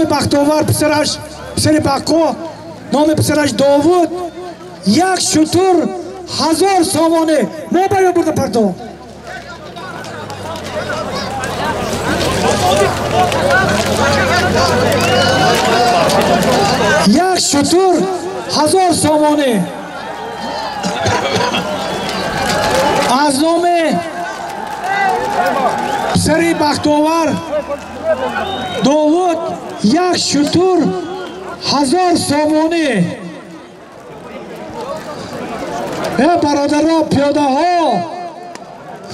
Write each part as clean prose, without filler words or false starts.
Бахтовар писараш, писари Бақо, номи писараш Довуд, як шутур 1000 сомонӣ мо ба бурда партов. Як шутур 1000 сомонӣ аз номи писари Бахтовар Довуд як шутур 1000 сомонӣ. Э бародаро, пиёдаҳо,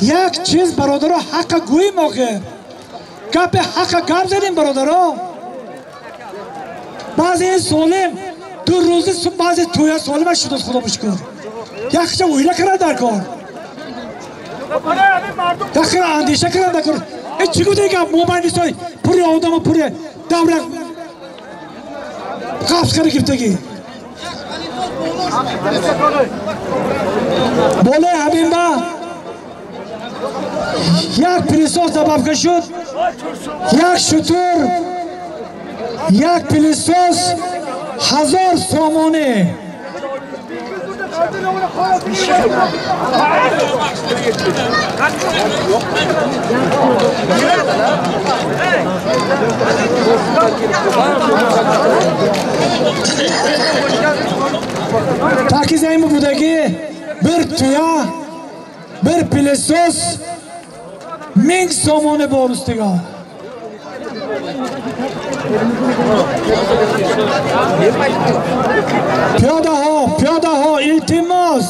як чиз бародаро ҳаққа гӯем, охир гапи ҳаққа гап задем бародаро. Баъзе ин солим ду рӯзи, баъзе тӯя солима шудааст, худо бишукр. Якча оила карда дар кор, якхела андеша карда дар кор. Э чӣ гуфта гап мобайнисой пури одамо, пури давра қабз карда гирифтагӣ. Болои ҳамин ба як пилисос добавка шуд, як шутур, як пилисос 1000 сомонӣ. Таки заими будагӣ bir туя, bir пилисос 1000 сомонӣ бор устига. Пиёдаҳо, пиёдаҳо, илтимос.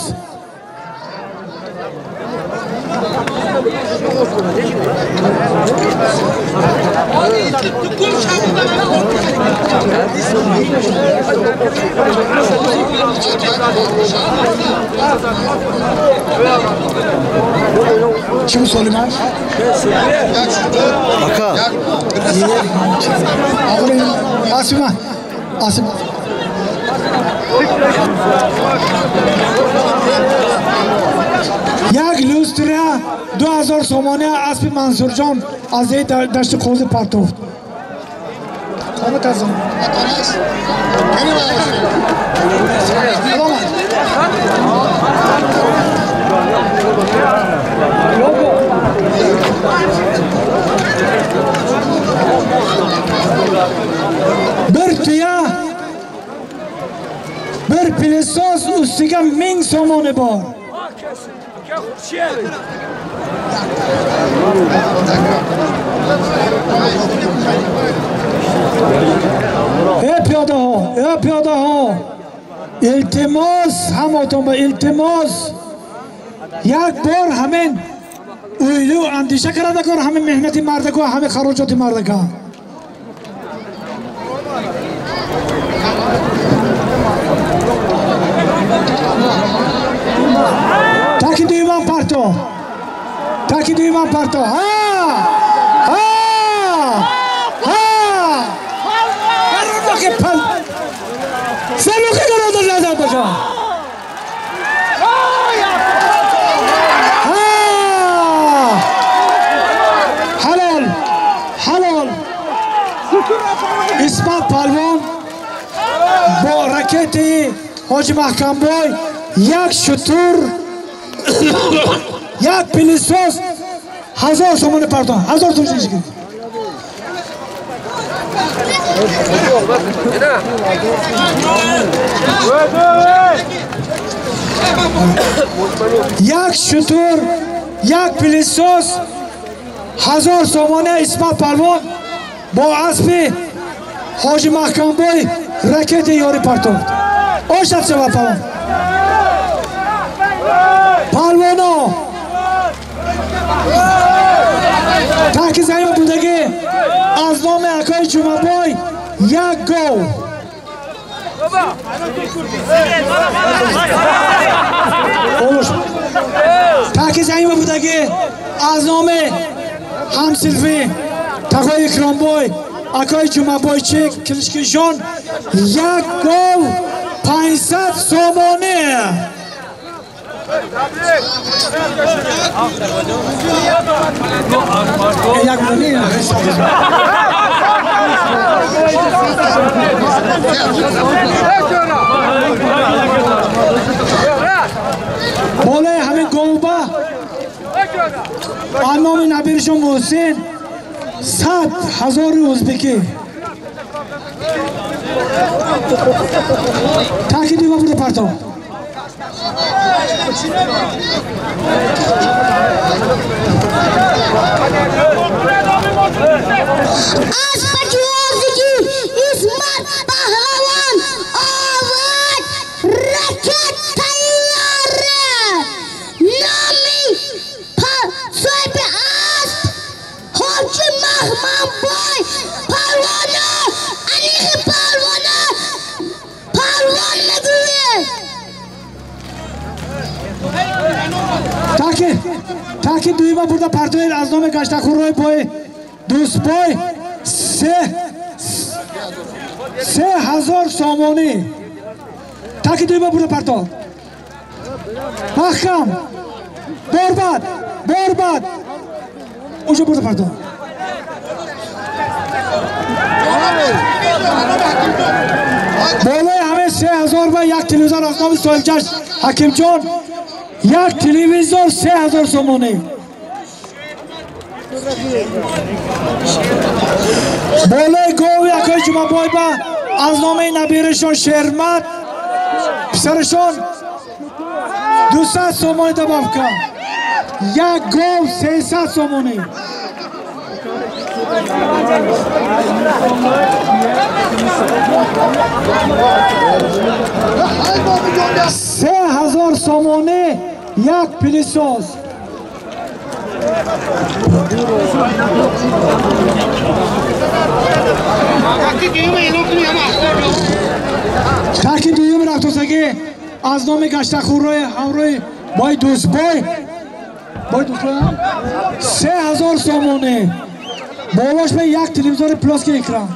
Чӣ солимаш? Ака. Асима, Асима. Як люстра 2000 сомонӣ аспи Мансурҷон аз дашти қози партофт. Қомат аз он. Bir tuya, bir пилисос ustiga 1000 сомонӣ bor. Э пиёдаҳо, э пиёдаҳо, илтимос ҳамотон ба илтимос, як бор ҳамин оилу андеша карда кор, ҳамин меҳнати мардако, ҳамин хароҷоти мардака. Таки дуюман парто, таки дуюман парто. Ҳа, ҳа, ҳа, Сенуки гарода назар боша. Ҳа, ҳалол, ҳалол. Исмат Палвон бо ракети Ҳоҷи Маҳкамбой як шутур, як пилисос 1000 сомонӣ партон, 1000 сомонӣ гирифт. Як шутур, як пилисос 1000 сомонӣ Исмат Палвон бо аспи Ҳоҷи Маҳкамбой ракети ёрӣ партофт. Ошаб шава палвон. Палвоно таки заима будагӣ аз номи акои Ҷумабой як гов. Таки заима будагӣ аз номи ҳамсилфӣ тағои Икромбой акои Ҷумабойчик Килишкижон як гов 500 сомонӣ. Як Болои ҳамин говба аз номи набиршон Муҳсин 100,000 ӯзбекӣ. Таки дуюма бурда парто. Аспакиёзики Исмат Паҳлавон овард ракет тайёра. Номи соҳиби асп Ҳоҷи Маҳмадбой Палвона, аниқи Палвона, Палвон мегӯяд. Таки дуюма бурда партоед аз номи гаштахӯрҳои бой Дӯстбой 3000 сомонӣ. Таки дуюма бурда парто. Маҳкам. Борбад, борбад. Уже бурда парто. Болои ҳамаи 3000 ва як телевизор аз номи соҳибҷашн Ҳакимҷон, як телевизор 3000 сомонӣ. Болои гови акои Ҷумабойба аз номи набирашон Шермат писарашон 200 сомонӣ добавка. Як гов 300 сомонӣ. 3000 сомонӣ як пилисоз. Таки дуюм рафтосагӣ аз номи гаштахӯрҳои ҳамроҳи бой Дӯстбой, бой Дӯстбой 3000 сомонӣ. Болош ба як телевизори плоский экран.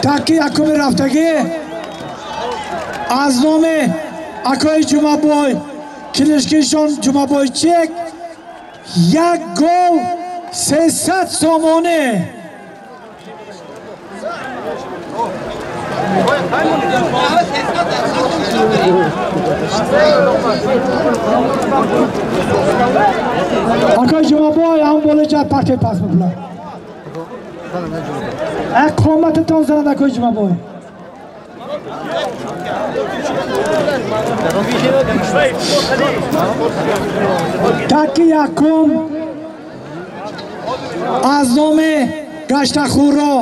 Таки якуми рафтагӣ аз номи акои Ҷумабой килишкишон Ҷумабойчек як гов 300 сомонӣ. Акои Ҷумабой ҳам болои ҷа партия пас мепулад. Қомататон занад акои Ҷумабой. Таки якум аз номи гаштахӯро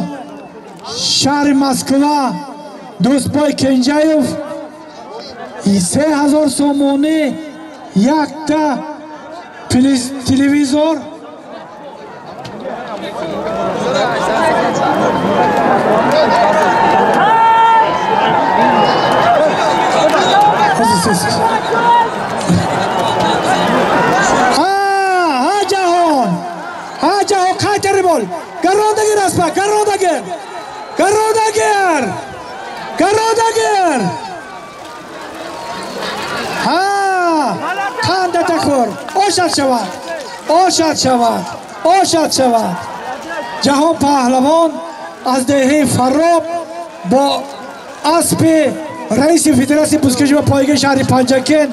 шаҳри Москва Дӯстбой Кенҷаев 3000 сомонӣ, якта телевизор. Ҳа ҷаҳон, ҳа ҷаҳон, қайтари бол. Гарондагир аспа, гарондагир, гарондагир, гарондагир. Ҳа, қандата хӯр, ошад шавад, ошад шавад, ошад шавад. Ҷаҳон Паҳлавон аз деҳаи Фароб бо аспи раиси федератсияи бузкашӣ ва пойгаи шаҳри Панҷакент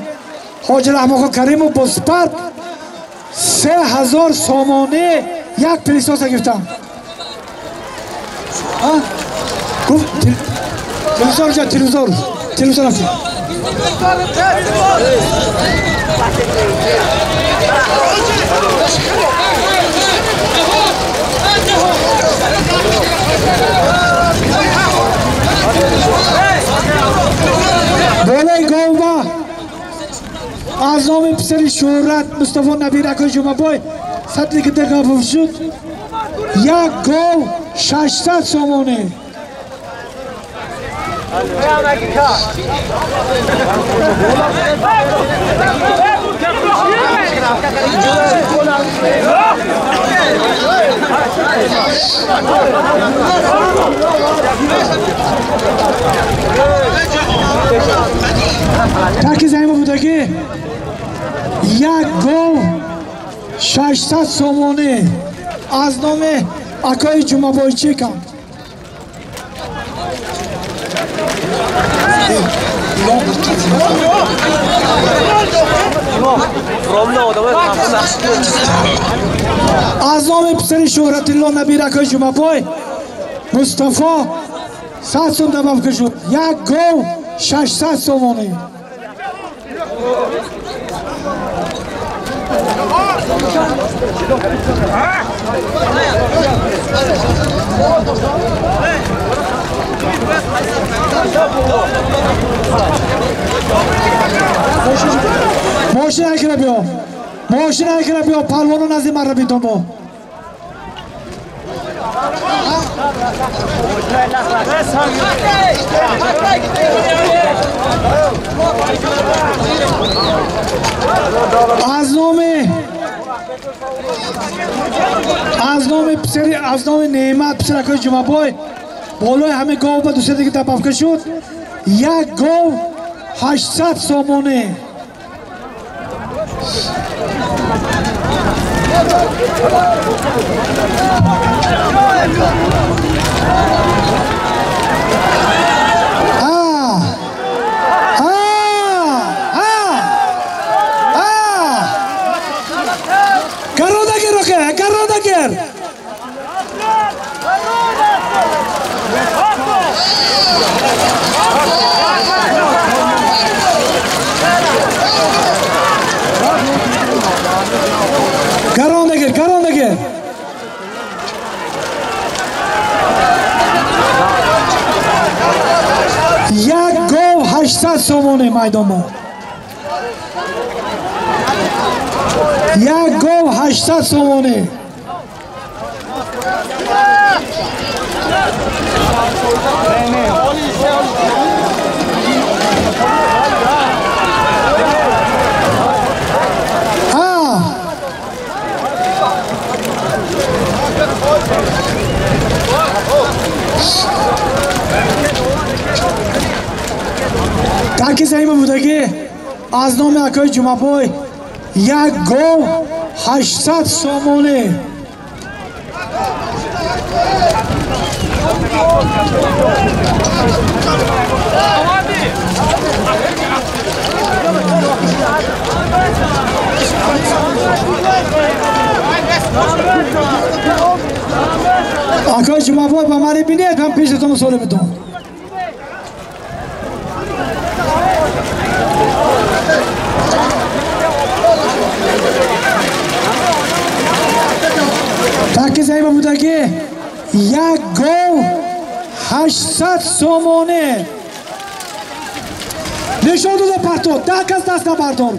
Ҳоҷи Раҳмонхон Каримов бо Спарк 3000 сомонӣ як пилисоса гирифтам. Гуфт телевизор ҷа, телевизор, телевизор рафт. Болои говба аз номи писари Шӯҳрат Мустафо Набир акои Ҷумабой садли ки дақиқа шуд як гов 600 сомонӣ. Таки заима будагӣ як гов 600 сомонӣ аз номи акои Ҷумабойчикам. Аз номи писари Шӯҳратилло Набир акои Ҷумабой Мустафо 100 сом добавка шуд. Як гов 600 сомонӣ. Мошин айкира биё, мошин айкира биё, палвону назди марра битомо. Аз номи писари, аз номи Неъмат писаракои Ҷумабой болои ҳамин гов ба дусад дига добавка шуд. Як гов 800 сомонӣ. Гародагер! Гарондагер, гарондагер! Як гов 800 сомонӣ майдонмо. Як гов 800 сомонӣ. Тарки заима будагӣ аз номи акои Ҷумабой як гов 800 сомонӣ. Акои Ҷумабой ба мани бинед, ман пешатон соли бидон. Тарки заима будагӣ як гов 800 сомонӣ. Нишон дода парто, 10 кас даст набардор,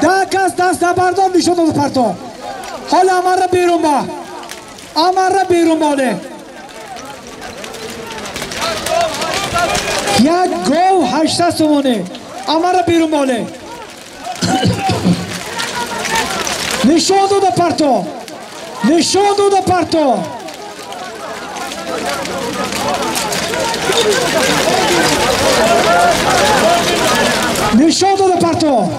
10 кас даст набардор, нишон дода парто. Ҳола амарра берун ба, амарра берун боле. Як гов 800 сомонӣ, амарра берун боле. Нишон дода парто, нишон дода парто. Нишон дода парто.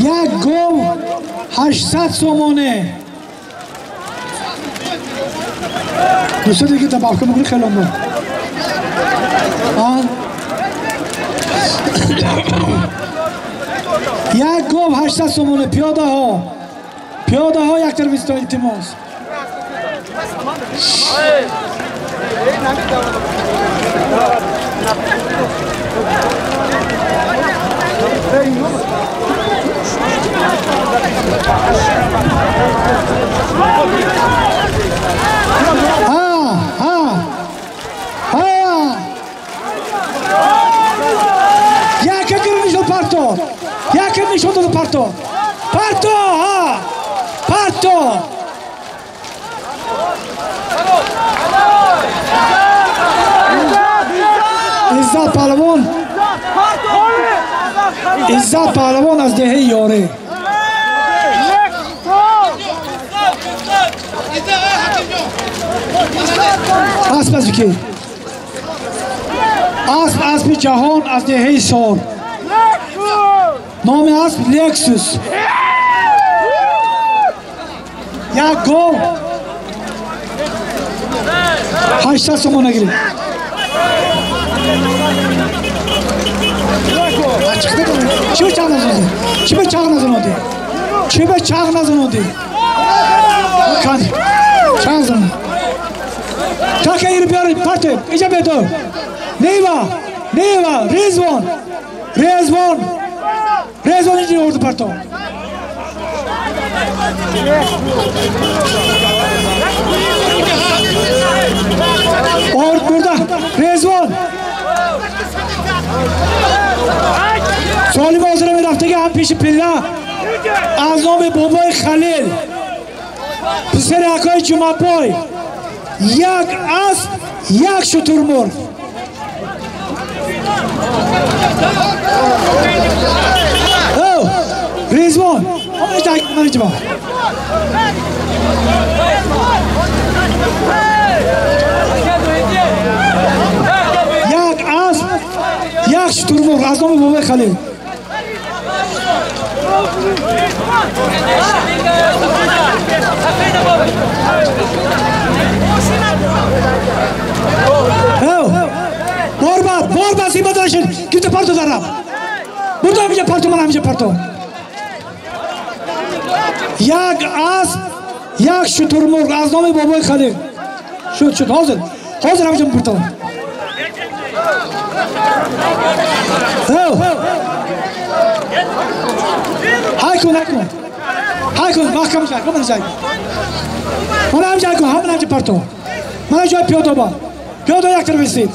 Як гов 800 сомонӣ. Дӯстон, дига добавка мекунӣ хеле мо. Як гов 800 сомонӣ. Пиёдаҳо, пиёдаҳо як тараф исто, илтимос. Парто! Як нишон дода парто! Парто! Парто! Иззат паҳлавон, Иззат паҳлавон аз деҳаи Ёре. Асп аз ки? Асп аспи ҷаҳон аз деҳаи Сор. Номи асп Лексус. Як гов 800 сомона гирифт. Чӣ ба чағ назанодӣ? Чӣ ба чағ назанодӣ? Чӣ ба чағ назанодӣ? Чағ назанодӣ. Така ири биёр, парте, иҷа бедор. Нива, Нива, Резвон, Резвон, Резвон иҷа орду парто. Орд бурда, Резвон. Солим ҳозира мерафтаги ҳам пеши пилла аз номи бобои Халил, писари акои Ҷумъабой, як асп, як шутурмурғ. Резвон, як асп, як шутурмурғ аз номи бобои Халил. Борба, борба, зима дорашед, гифта парто дарам. Бурда ҳамиҷа парто, ман ҳамиҷа парто. Як асп, як шутурмурғ аз номи бобои Халил. Шуд, шуд, ҳозир, ҳозир ҳамиҷа парто. Ҳай кун, ҳай кун. Ҳай кун, маҳкам ҷай кун, ман ҷай кун. Ман ҳам ҷай кун, ҳаман ҳамҷа парто. Ман ҷой пиёда ба. Пиёда як тараф истед.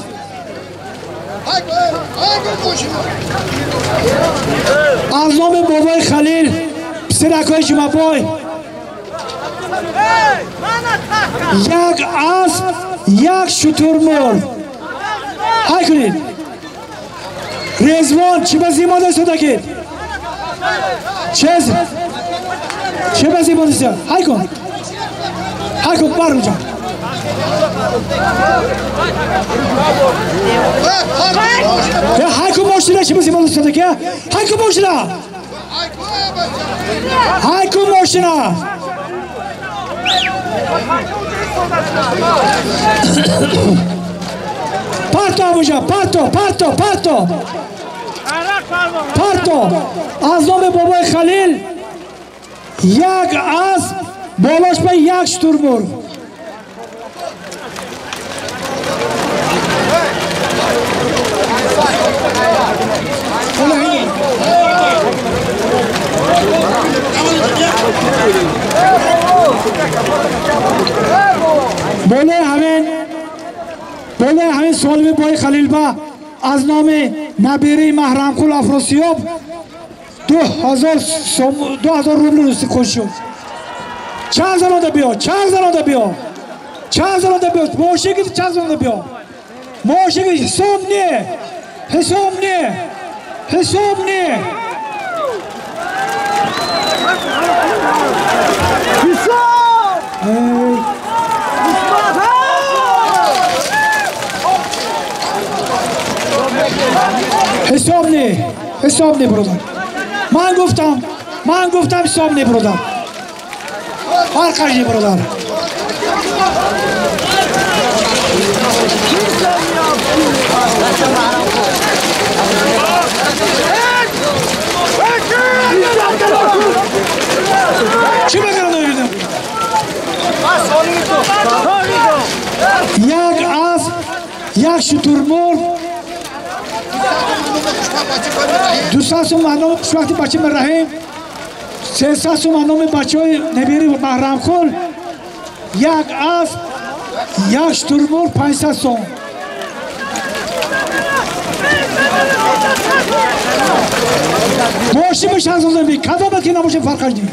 Аз номи бобои Халил, писари акои Ҷумъабой, як асп, як шутурмурғ. Ҳай кунед. Резвон, чӣ ба зимода истодагид? Чез? Чӣ ба зимода истода? Ҳай кун. Ҳай кун, бар унҷа. Ҳай кун мошина, чӣ ба зимода истодаги? Ҳай кун мошина! Ҳай кун мошина! Парто ҳамунҷа, парто, парто, парто! Парто! Аз номи бобои Халил як асп, болош ба як шутурмурғ. Болои ҳамин солими бои Халил ба аз номи набираи Маҳрамқул Афросиёб 2000 рубл рӯсӣ хуш шуд. Чанд занонда биё, чанд занонда биё, чанд занонда биё, мошин гирифт, чанд занонда биё. Мошин гирифт, ҳисоб не, ҳисоб не, ҳисоб не. Ҳисоб не, ҳисоб не, бародар. Ман гуфтам ҳисоб не, бародар. Фарқаш не, бародар. Чӣ мекард? Як асп, як шутурмурғ, 200 сум аз номи хушбахти бачаи Раҳим, 300 сум аз номи бачаҳои набири Маҳрамқул, як асп, як шутурмурғ, 500 сум. Мошин ба шаҳзода би, кадомат ки набошад фарқаш не.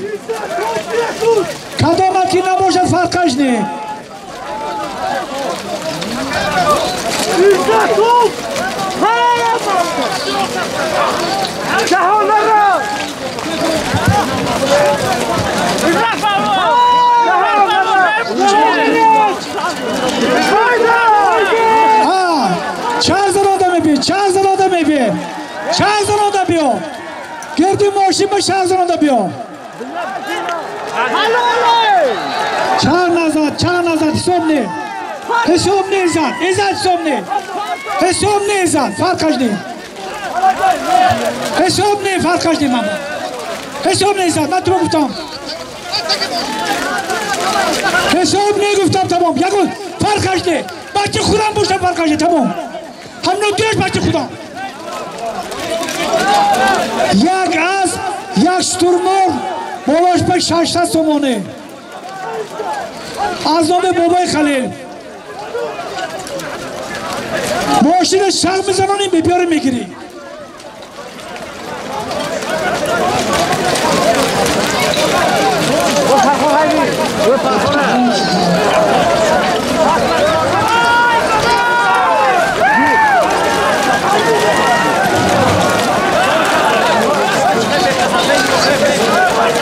Кадомат ки набошад фарқаш не. Чанд зан одам мебӣ? Чанд зан одам мебӣ? Чанд зан одам биё? Гирди мошин ба чанд зан одам биё? Чанд назад, чанд назад, ҳисоб не. Ҳисоб не, иззат, иззат ҳисоб не. Ҳисоб не, иззат, фарқаш не. Ҳисоб не, фарқаш не, мама. Ҳисоб не, иззат, ман туро гуфтам. Ҳисоб не гуфтам, тамом. Ягон фарқаш не. Бача худам бошам, фарқаш не, тамом. Ҳамно дуяш бача худам. Як асп, як штурмор, болош ба 600 сомонӣ. Аз номи бобои Халил. Мошина шақ мезанонӣ, мебиёрӣ мегирӣ.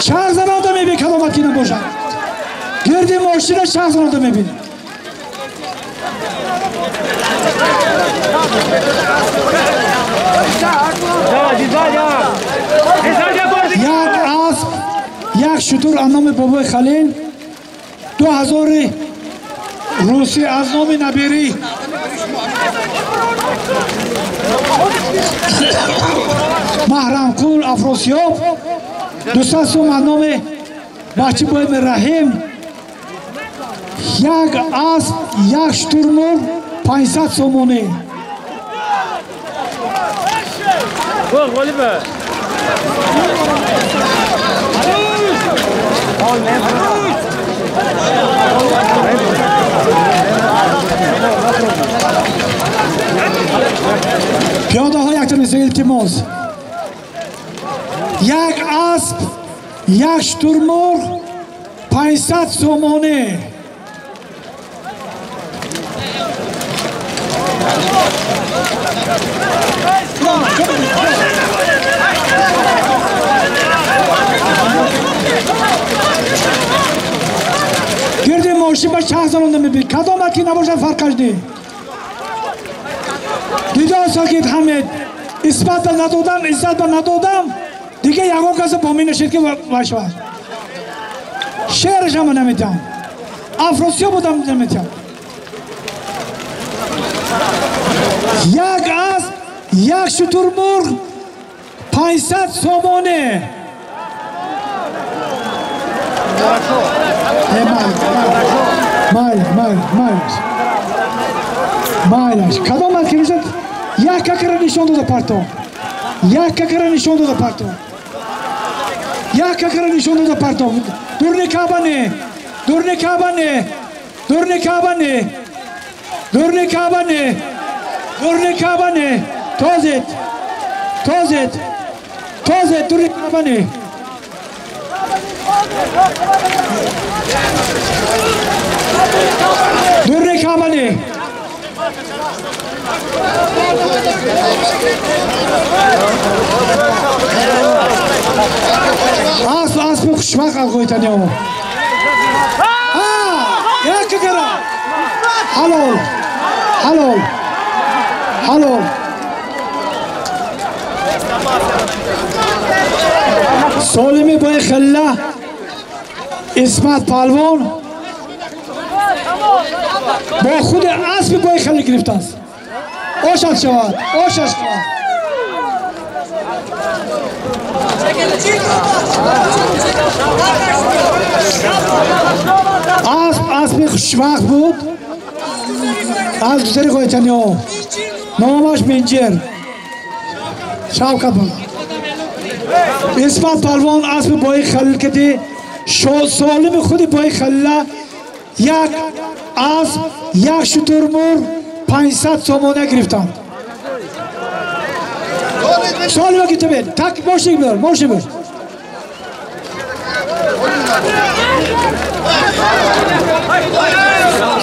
Чанд зан одам мебинӣ, каломат ки набошад. Гирди мошина чанд зан одам мебинӣ. Як асп, як шутур аз номи бобои Халил, 2000 русӣ аз номи набирӣ. Маҳрамқул Афросиёб, 200 сум аз номи бачи бои Раҳим. Як асп, як штурмур, 500 сомонӣ. Пиёдаҳо яктанеса, илтимос. Як асп, як штурмур, 500 сомонӣ. Гирди мошин ба чанд зан одам мебинӣ? Кадомат ки набошад, фарқаш не. Дидоса ки ҳамед исбат ба надодам, иззат ба надодам, дига ягон каса бо мин нашид ки вай шавад. Шеъраш ҳама наметиҳам. Афросиёб будам наметиҳам. Як асп, як шутурмурғ, 500 сомонӣ. Майлаш, майлаш, майлаш. Кадомат ки бошад, як какара нишон дода партов. Як какара нишон дода партов. Як какара нишон дода партов. Дурни каба не, дурни каба не, дурни каба не, дурни каба не, дурни каба не. Тозет, тозет, тозет, дурни каба не. Дурни каба не. Асп, аспи хушвақт алғойтанио. Як какара. Ҳалол, ҳалол, ҳалол. Солими бои Хилла, Исмат палвон бо худи аспи бои Халил гирифтааст. Ошад шавад, ошад шавад. Асп, аспи хушвақт буд. Аз гузари Ғойтаниҳо. Номаш Минҷир. Шавкат буд. Исмат палвон аспи бои Халил кади солими худи бои Халила як асп, як шутурмурғ, 500 сомона гирифтанд. Солима гирифта так мошин бир, мошин бир.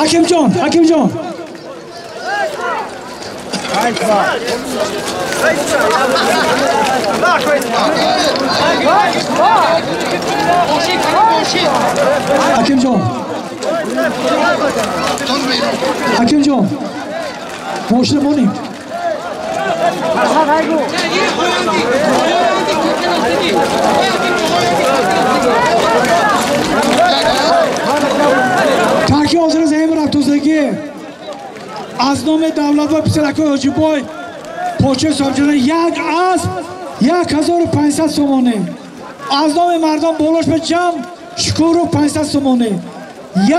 Ҳакимҷон, Ҳакимҷон. Ҳакимҷон, Ҳакимҷон, мошина монем. Таки ҳозир заим рафтозагӣ аз номи Давлатбой писаракои Ҳоҷибой почаи соҳибҷона як асп 1500 сомонӣ, аз номи мардон болош ба ҷамъ Шукуру 500 сомонӣ,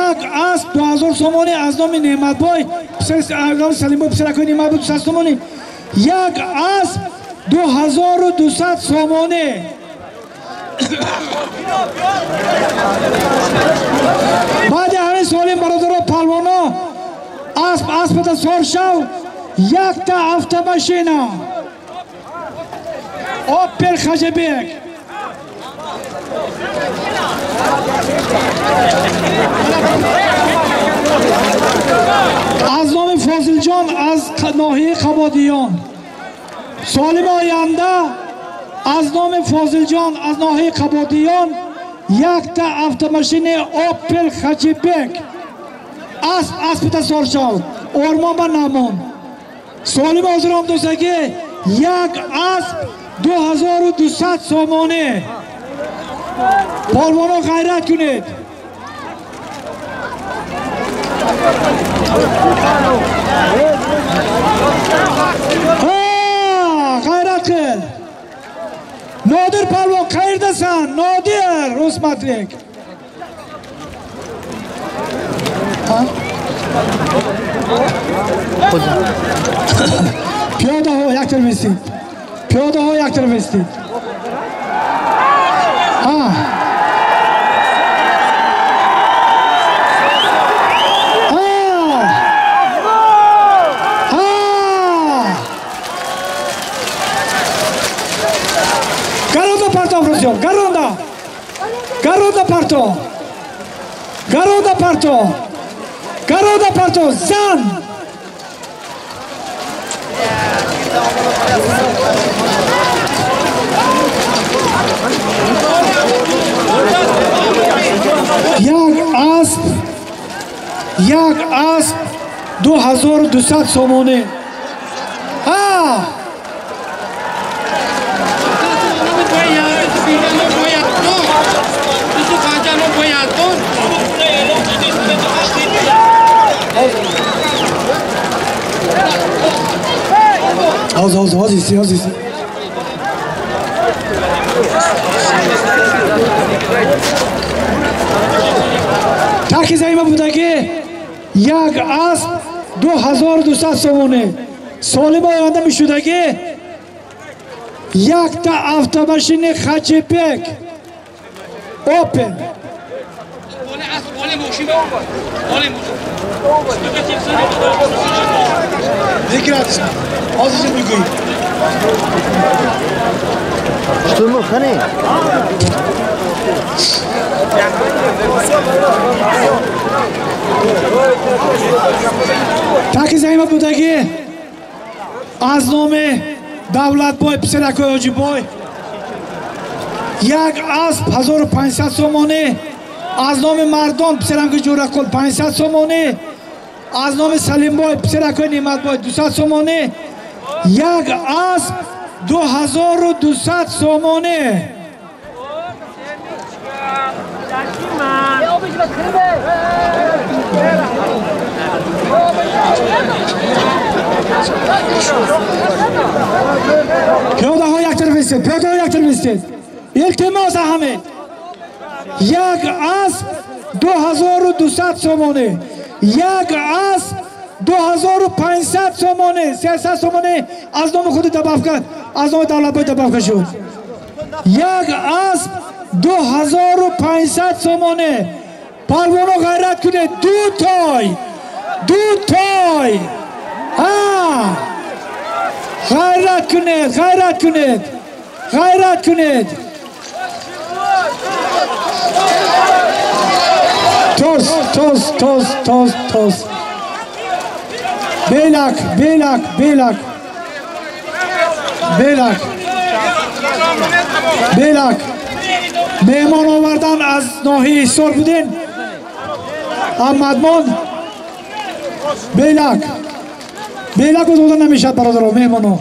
як асп 2000 сомонӣ, аз номи Неъматбой Салимбой писаракои Неъматбой 200 сомонӣ, як асп 2200 сомонӣ. Баъди ҳамин солим бародаро палвоно асп аспата сор шав, якта автомашина Опел Хажибек. Аз номи Фозилҷон аз ноҳияи Қабодиён. Солими оянда аз номи Фозилҷон аз ноҳияи Қабодиён якта автомашини Опел Хажибек. Асп аспита сор шав, ормон ба намон. Солими ҳозир омдосагӣ як асп 2200 сомонӣ. Полвоно ғайрат кунед. Ғайрат қил. Нодир палвон qayerdasan? Нодир Рӯзматлик. Пиёдаҳо як тараф истед. Пиёдаҳо як тараф истед. Гаронда парто, Афросиёб, гаронда. Гаронда парто. Гаронда парто. Гаронда парто, зан. Як асп, як асп 2200 сомонӣ. Ҳозир, ҳозир, ҳозир, ҳозир. Таки заима будагӣ як асп 2200 сомонӣ. Солими оянда мешудагӣ якта автомашини Хачипек Опел. Таки заима будагӣ аз номи Давлатбой писаракои Ҳоҷибой як асп 1500 сомонӣ, аз номи мардон писарамки Ҷӯрақул 500 сомонӣ, аз номи Салимбой писаракои Неъматбой 200 сомонӣ, як асп 2200 сомонӣ. Пиёдаҳо як тараф истед, пиёдаҳо як тараф истед. Илтимос ҳамед. Як асп 2200 сомонӣ, як асп 2500 сомонӣ, 300 сомонӣ аз номи худи добавка, аз номи Давлатбой добавка шуд. Як асп 2500 сомонӣ. Парвоно ғайрат кунед, ду той, ду той. Ғайрат кунед, ғайрат кунед, ғайрат кунед. Тоз, тоз, тоз, тоз, тоз. Белак, белак, белак. Белак. Белак. Меҳмон овардан аз ноҳияи Ҳисор будем. Аҳмадмон. Белак. Белак дода намешад бародаро меҳмоно.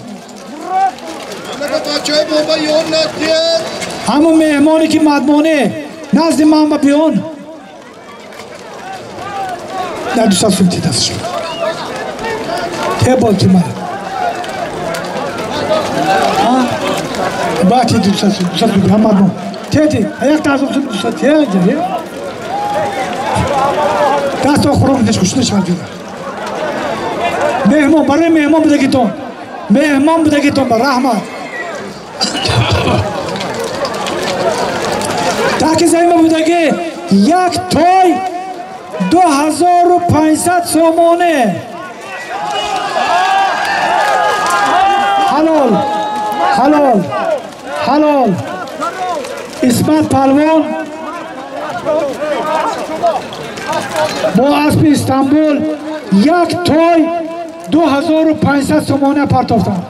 Ҳамон меҳмоне ки мадмоне назди ман ба биён. Дар 200 сум дасташ. Те бол ти ман. А? Бати 200 сум, 200 сум ҳамадмон. Тети, аяқ тазым сум 200 те же. Дасто хурум деш кушта шавад. Меҳмон, барои меҳмон будагитон. Меҳмон будагитон ба раҳмат. Таки заима будаги як той 2500 сомоне. Ҳалол, ҳалол, ҳалол. Исмат Палвон бо аспи Истанбул як той 2500 сомоне партофтанд.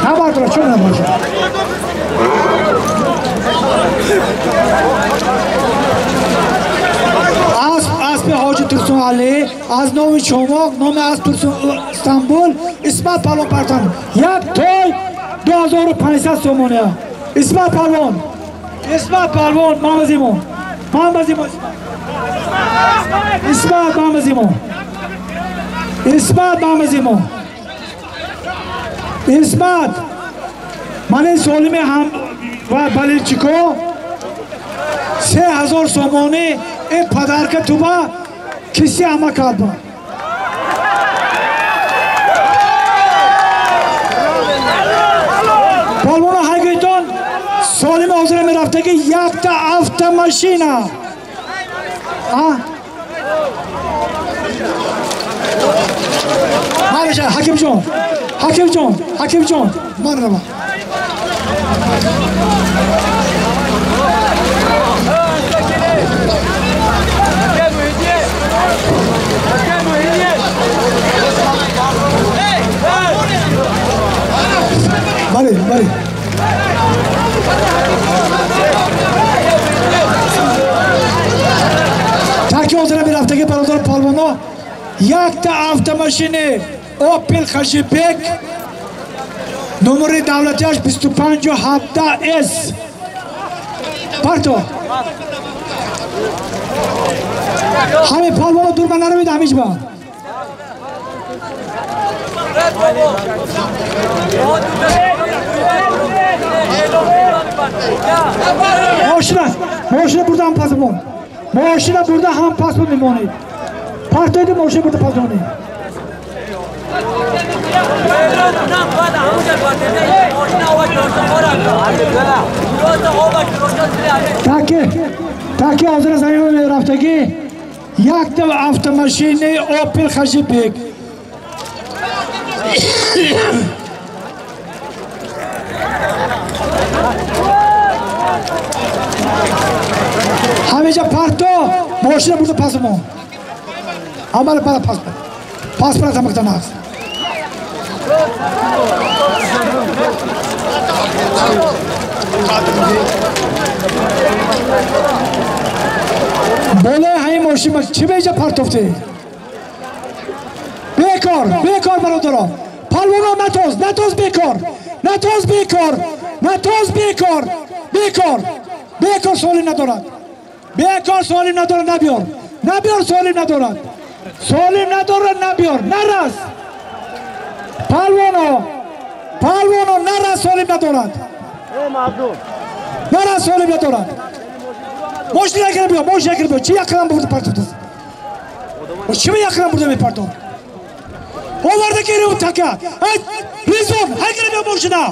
Набардора, чун набардора? Асп, аспи Ҳоҷи Турсунали аз номи Чомоқ, номи асп Турсун Истанбул, Исмат Палвон партофтанд. Як той 2500 сомоне. Исмат Палвон, Исмат Палвон, мамазимо, мамазимо, Исмат мамазимо, Исмат мамазимо, Исмат. Ман солими ҳам ва балилчико 3000 сомонӣ ин падарка туба киси ҳама кард. Палвоно ҳайгитон солими ҳозира мерафтаги якта автомашина. Мараша Ҳакимҷон, Ҳакимҷон, Ҳакимҷон, марҳаба. Бале, бале. Таки ҳозира мерафтаги бародар палвоно якта автомашини Опел Хашибек номери давлатиаш 2517 С. Парто. Ҳаме палвоно дур ба наравед ҳамич ба. Мошина, мошина бурда ҳам пас бимон. Мошина бурда ҳам пас мемонед. Партоиди мошина бурда пас мемонед. Таки ҳозира замин мерафтагӣ якта автомашини Опел Хашибек. Ҳамеҷа парто мошина бурда пас бимон. Амал бада пас бимон. Пас бирад ҳамакта нағз. Болои ҳамин мошин чӣ беҷа партофтед? Бекор, бекор бародаро. Палвоно натоз, натоз бекор. Натоз бекор, натоз бекор, бекор. Бекор солим надорад. Бекор солим надорад, набиёр. Набиёр солим надорад. Солим надорад, набиёр. Нарас. Палвоно, палвоно нарас солим надорад. Нарас солим надорад. Мошина якра биё, мошина якра биё. Чӣ якрам бурда партофт? Чӣ якрам бурда мепартофт? Оварда гиру така. Ай, Ризвон, ҳай гира биё мошина.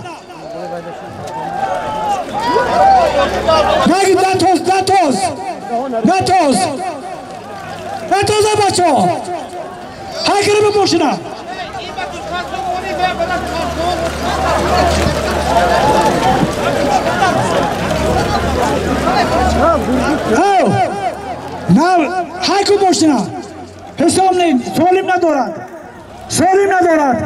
Наги натоз, натоз. Натоз. Натоз бачо. Ҳай гира биё мошина. надорад. Солим надорад.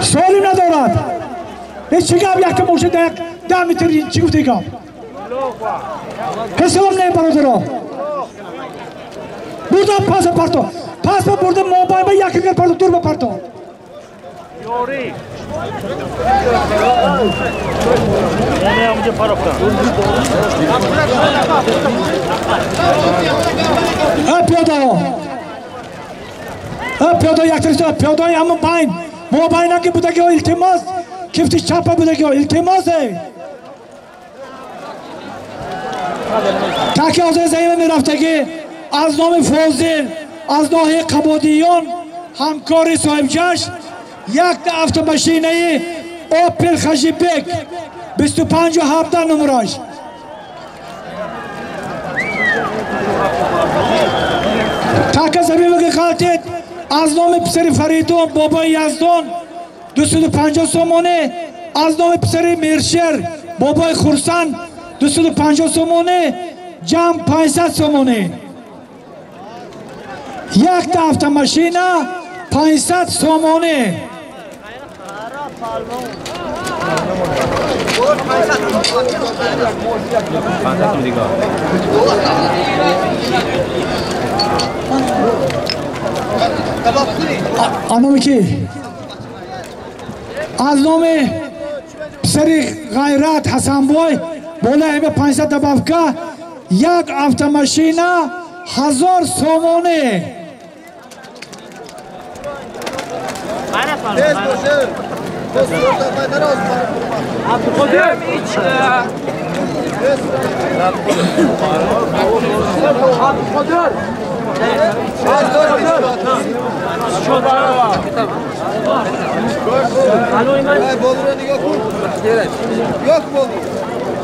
Солим надорад. Ҳеҷ чӣ гап як мошин дар 10 метр чӣ гуфтӣ гап? Ҳисоб не бародаро. Бурда пас парто. Пас бурда мобайл ба як гар парто дур ба парто. Пиёдаҳо. Пиёда як тараф пиёдаи ҳамон байн. Мобайна ки будагиҳо илтимос, кифти чапа будагиҳо илтимос. Таки ҳозир заима мерафтагӣ аз номи Фозил, аз ноҳияи Қабодиён, ҳамкори соҳибҷашн, якта автомашинаи Опел Хажибек 25-17 номераш. Така замима ки ғалтид аз номи писари Фаридун, бобои Яздон 250 сомонӣ, аз номи писари Миршер, бобои Хурсанд 250 сомонӣ, ҷамъ 500 сомонӣ. Якта автомашина 500 сомонӣ. Номи ки? Аз номи писари Ғайрат Ҳасанбой болаи 500 добавка як автомашина 1000 сомонӣ.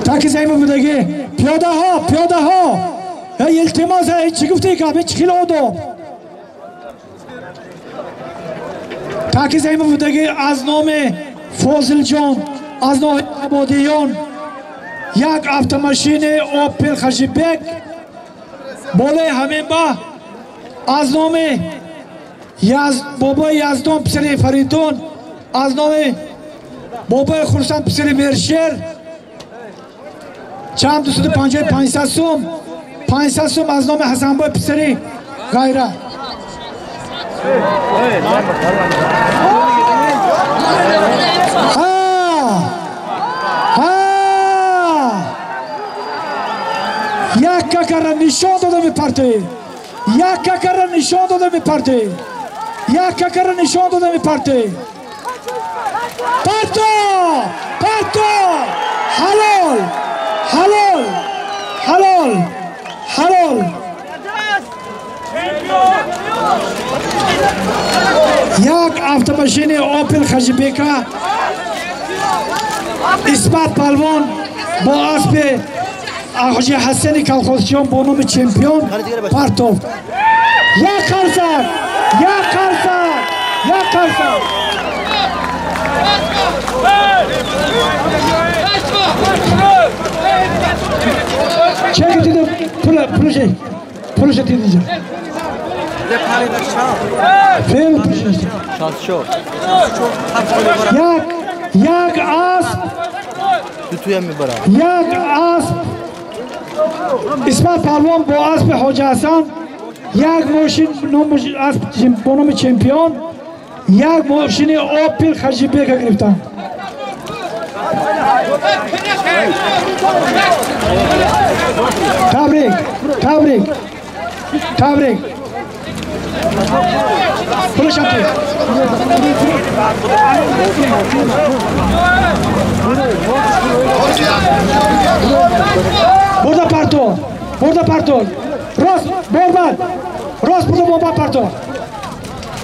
Таки заима будагӣ пиёдаҳо, пиёдаҳо илтимос, чӣ гуфтӣ гап? Чӣ хел одоб? Таки заима будагӣ аз номи Фозилҷон, аз ноҳияи Абодиён як автомашини Опел Хажибек болои ҳамин ба аз номи бобои Яздон писари Фаридун, аз номи бобои Хурсанд писари Миршер чанд 250 500 сум, 500 сум аз номи Ҳасанбой писари Ғайрат. Як какара нишон дода мепартоӣ. Як какара нишон дода мепартоӣ. Як какара нишон дода мепартоӣ. Парто! Парто! Ҳалол! Ҳалол! Ҳалол! Ҳалол! Як автомашини Опел Хажибека Исмат Палвон бо аспи Ҳоҷи Ҳасани колхозчиён бо номи чемпион партофт. Як қарсак! Як қарсак! Як қарсак! Чек дидем пулаше пулаше дидем. Фел пулаше. Як як асп. Як асп. Исмат Палвон бо аспи Ҳоҷи Ҳасан як мошин асп бо номи чемпион як мошини Опел Хажибека гирифтанд. Табрик, табрик, табрик. Пулашам ти. Бурда парто, бурда парто. Рост, борбад. Рост бурда борбад парто.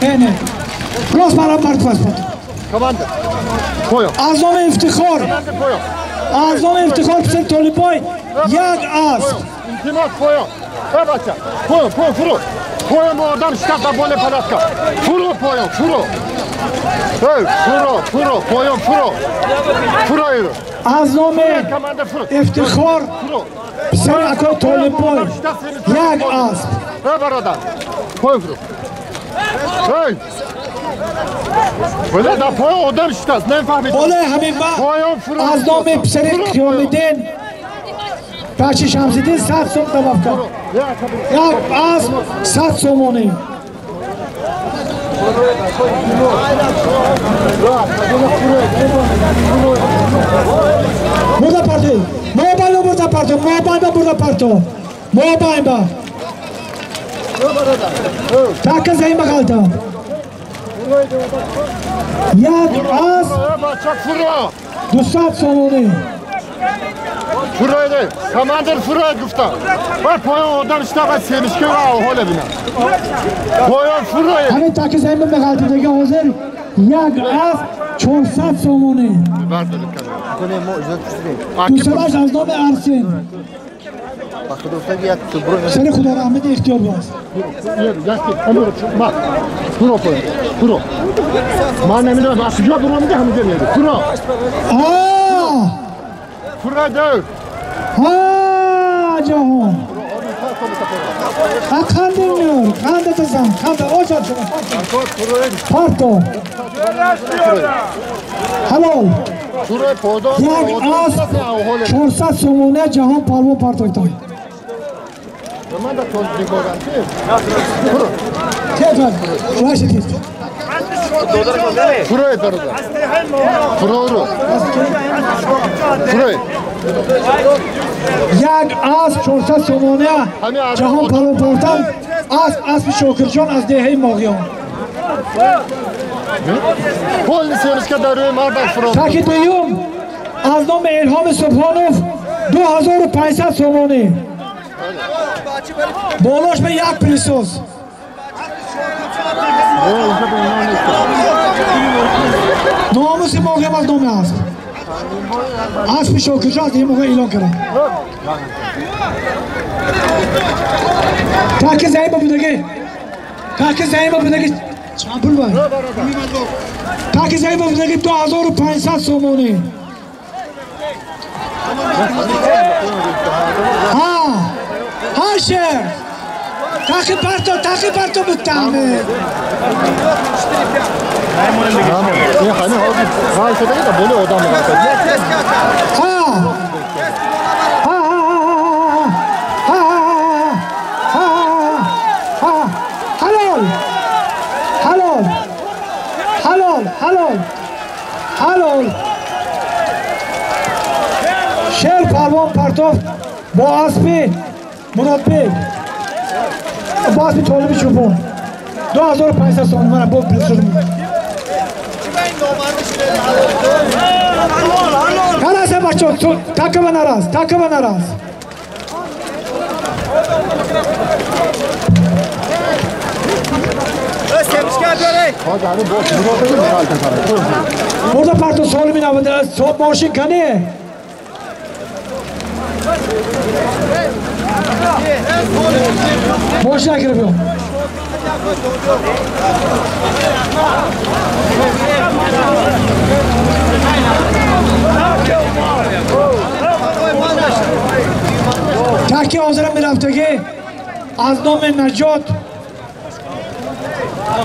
Не, не. Рост барам парто парто. Аз номи Ифтихор, аз номи Ифтихор писари Толибой як асп. Илтимос поён. Бача, поён, поён, фуро. Поён одам шикаста боле порядка. Фуро поён, фуро. Эй, фуро, фуро, поён, фуро. Фуро иро. Аз номи Ифтихор писари акои Толибой як асп. Бародар. Поён фуро. Эй! Боле да поён одам шитаст, намефаҳмид. Боле ҳамин ба аз номи писари Қиёмиддин бачи Шамсиддин 100 сом таваф кард. Як асп 100 сомонӣ. Бурда партӣ. Мобайнба бурда партӣ. Мобайнба бурда партӣ. Мобайнба. Така заим бағалта. Як асп 200 сомонӣ. Фуроеде, командир фуроед гуфта. Бар поён одам шитава семишка ва оҳоле бина. Поён фуроед. Ҳамин таки заим бағалта дига ҳозир як асп 400 сомонӣ. Дусадаш аз номи Арсен. Сари Худо раҳмати ихтиёр боз. Фуро поён, фуро. Ман намедонам аз куҷо буромида ҳаминҷо меяд. Фуро. Фуро дӯр. Ҳа ҷаҳон. Ҳа қанди меёр, қанда тазан, қанда очар шумо. Парто. Ҳалол. Як асп 400 сомона ҷаҳон парвон партофтанд. Фуроед бародар. Фуро. Фуроед. Як асп 400 сомона ҷаҳон парвон партофтанд. Асп аспи Шокирҷон аз деҳаи Моғиён. Полный семечка дар рӯи мардак фуро. Таки дуюм аз номи Илҳоми Субҳонов 2500 сомонӣ. Болош ба як пилсоз. Номуси Моғиён аз номи асп. Аспи Шокирҷон аз деҳаи Моғиён эълон карданд. Таки заима будагӣ. Таки заима будагӣ. Чанд пул бай? Таки заима будагӣ 2500 сомонӣ. Ҳа! Ҳа шер! Таки парто муттаҳаме. Ҳа! Ҳа ҳа ҳа ҳа ҳа ҳа ҳа ҳалол! Ҳалол! Ҳалол! Ҳалол! Ҳалол! Шер парвон партофт бо аспи Муродбек, бо аспи Толиби Чӯпон 2500 сомонӣ. Мана бо пилсоз. Нараса бачо, такава нарас, такава нарас. Бурда парто солими навада, мошин кане? Мошин агира биё. Таки ҳозира мерафтагӣ аз номи Наҷот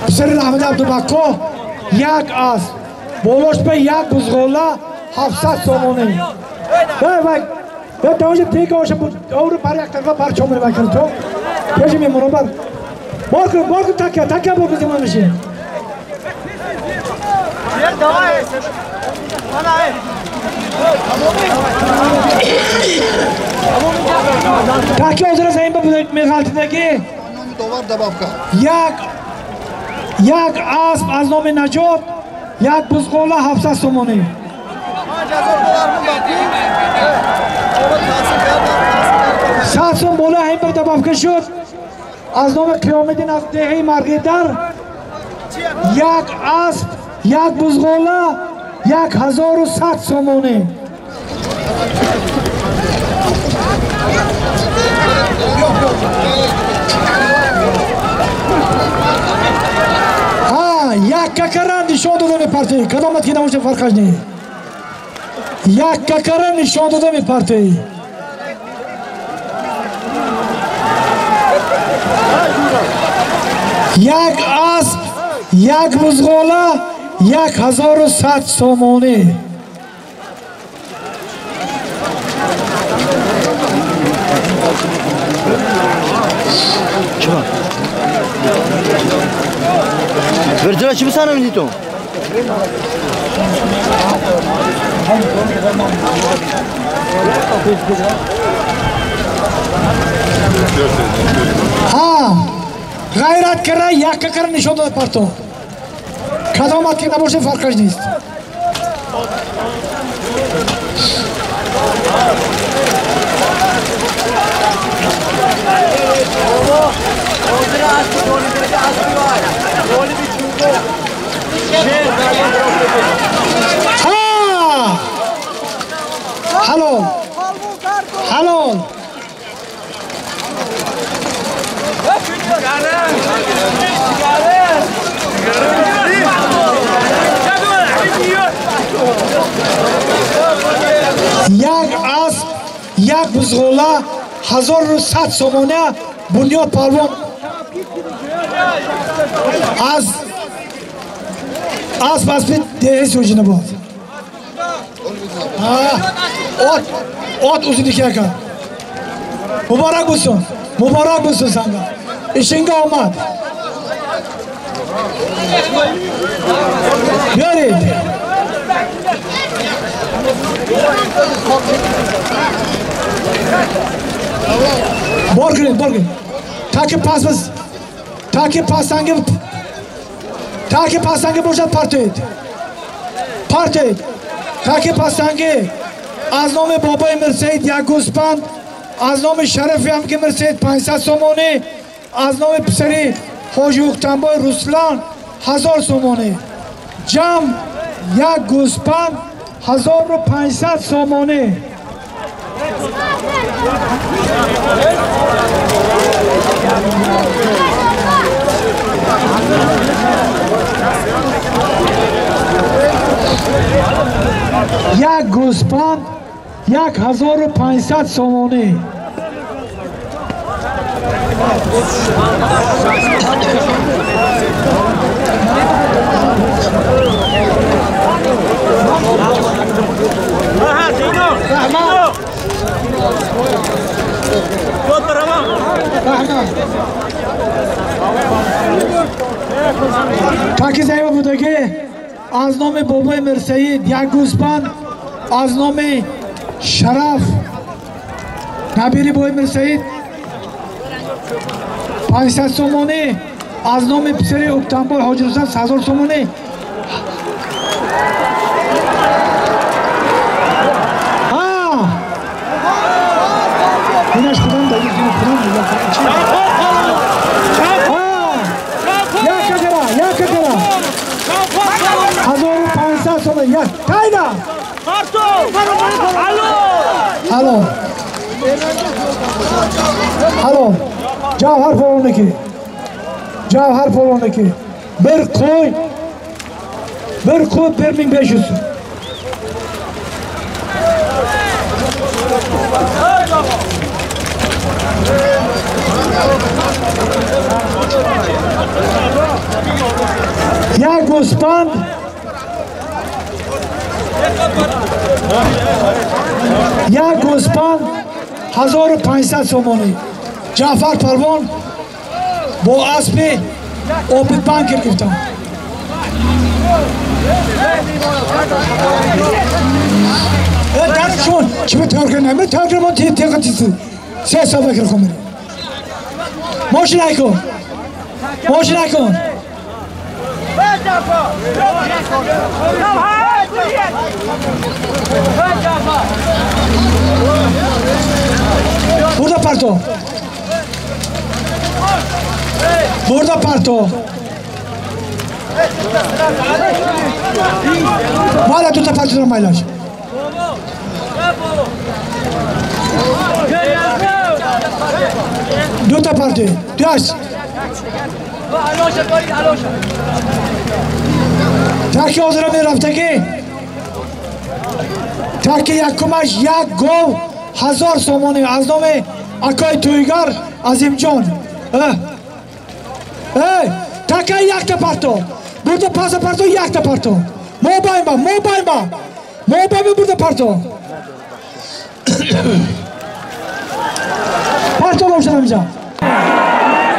писари Раҳмат Абдубакко як асп болош ба як бузғола 700 сомонӣ. Вай вай, я тоже тека оша овру бар як тарафа бар чомри вай кард то. Пеши мемонам бар. Бор кун такя, такя бор кун мешин. Таки ҳозира заим ба меғалтидагӣ як асп аз номи Наҷот, як бузғола 700 сомонӣ. 100 сом боло ҳамин бир добавка шуд. Аз номи Қиёмиддин аз деҳаи Марғидар як асп, як бузғола 1100 сомонӣ. Ҳа, як какара нишон дода мепартоӣ. Кадомат ки набошад фарқаш не. Як какара нишон дода мепартоӣ. Як асп, як бузғола, 1100 сомонӣ. Чима? Вертолёт чӣ бисанам ту? Ҳа, ғайрат кара, якка кара нишон дод парто. Кадомат ки набошад, фарқаш нест. Ҳа! Ҳалол! Ҳалол! Як асп, як бузғола, 1100 сомона. Бунёд Палвон аз асп аспи деҳи Сӯҷинобод. От от o'ziniki ekan. Muborak bo'lsin, muborak bo'lsin sanga. Ishingga omad. Биёред. Бор кунед, бор кунед. Таки пас таки пасанги, таки пасанги бошад, партоед. Партоед. Таки пасанги аз номи бобои Мирсаид як гӯспанд, аз номи Шарафи ҳам ки Мирсаид 500 сомонӣ, аз номи писари ҳоҷи Уқтанбой Руслан 1000 сомонӣ. Ҷамъ як гӯспанд 1500 сомонӣ. Як гӯспанд 1500 сомонӣ. Раҳмат, раҳмат. Таки заива будагӣ аз номи бобои Мирсаид як гӯспанд, аз номи Шараф набири бобои Мирсаид 500 сомонӣ, аз номи писари Уктанбой Ҳоҷи Рустам 1000 сомонӣ. Инаш худам дагир, худам дагир. Якка кара, якка кара. 1500 сомонӣ. Як тайда. Алло. Алло. Ҷавҳар Полоники. Ҷавҳар Полоники. Bir qo'y, bir qo'y 1500. Як гӯспанд, як гӯспанд 1500 сомонӣ. Ҷаъфар Палвон бо аспи Обидбанкер гирифтам. Дар шумо чӣ тайёр кардем? Тайёр кардем, мо теқа се соат кир хом мерем. Мошин накун, мошин накун. Бурда парто, бурда парто. Мала дута парто дорам майлаш. Дута парто. Дуаш. Таки ҳозира мерафтагӣ. Таки якумаш як гов 1000 сомонӣ аз номи акои Тӯйгар Азимҷон. Эй! Така якта парто. Бурда паса парто якта парто. Мобайма, мобайма. Мобайма бурда парто. Парто бошад ҳаминҷа.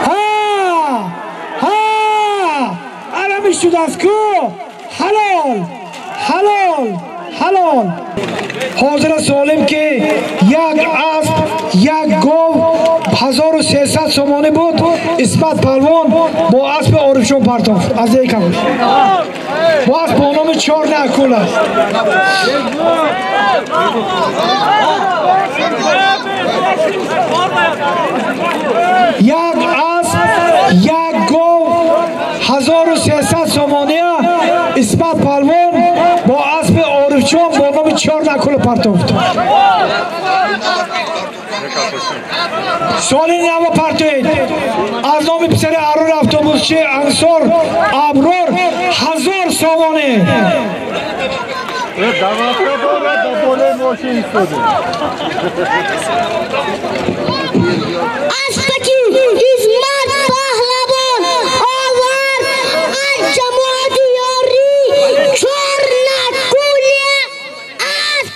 Ҳа! Ҳа! Арами шудааст ку? Ҳалол! Ҳалол! Ҳалол! Ҳозира солим ки як асп, як гов 1300 сомонӣ буд. Исмат палвон бо аспи Орифҷон партофт аз Ейкабуш. Бо асп бо номи Чор Накул аст. Як асп, як гов 1300 сомония Исмат палвон бо аспи Орифҷон бо номи Чор Накул партофт. Соли нав партоед. Аз номи писари Арур автобусчи Ансор Аброр 1000 сомонӣ. Аспаки Исмат паҳлавон овард аз ҷамоати ёрӣ Чор Накули асп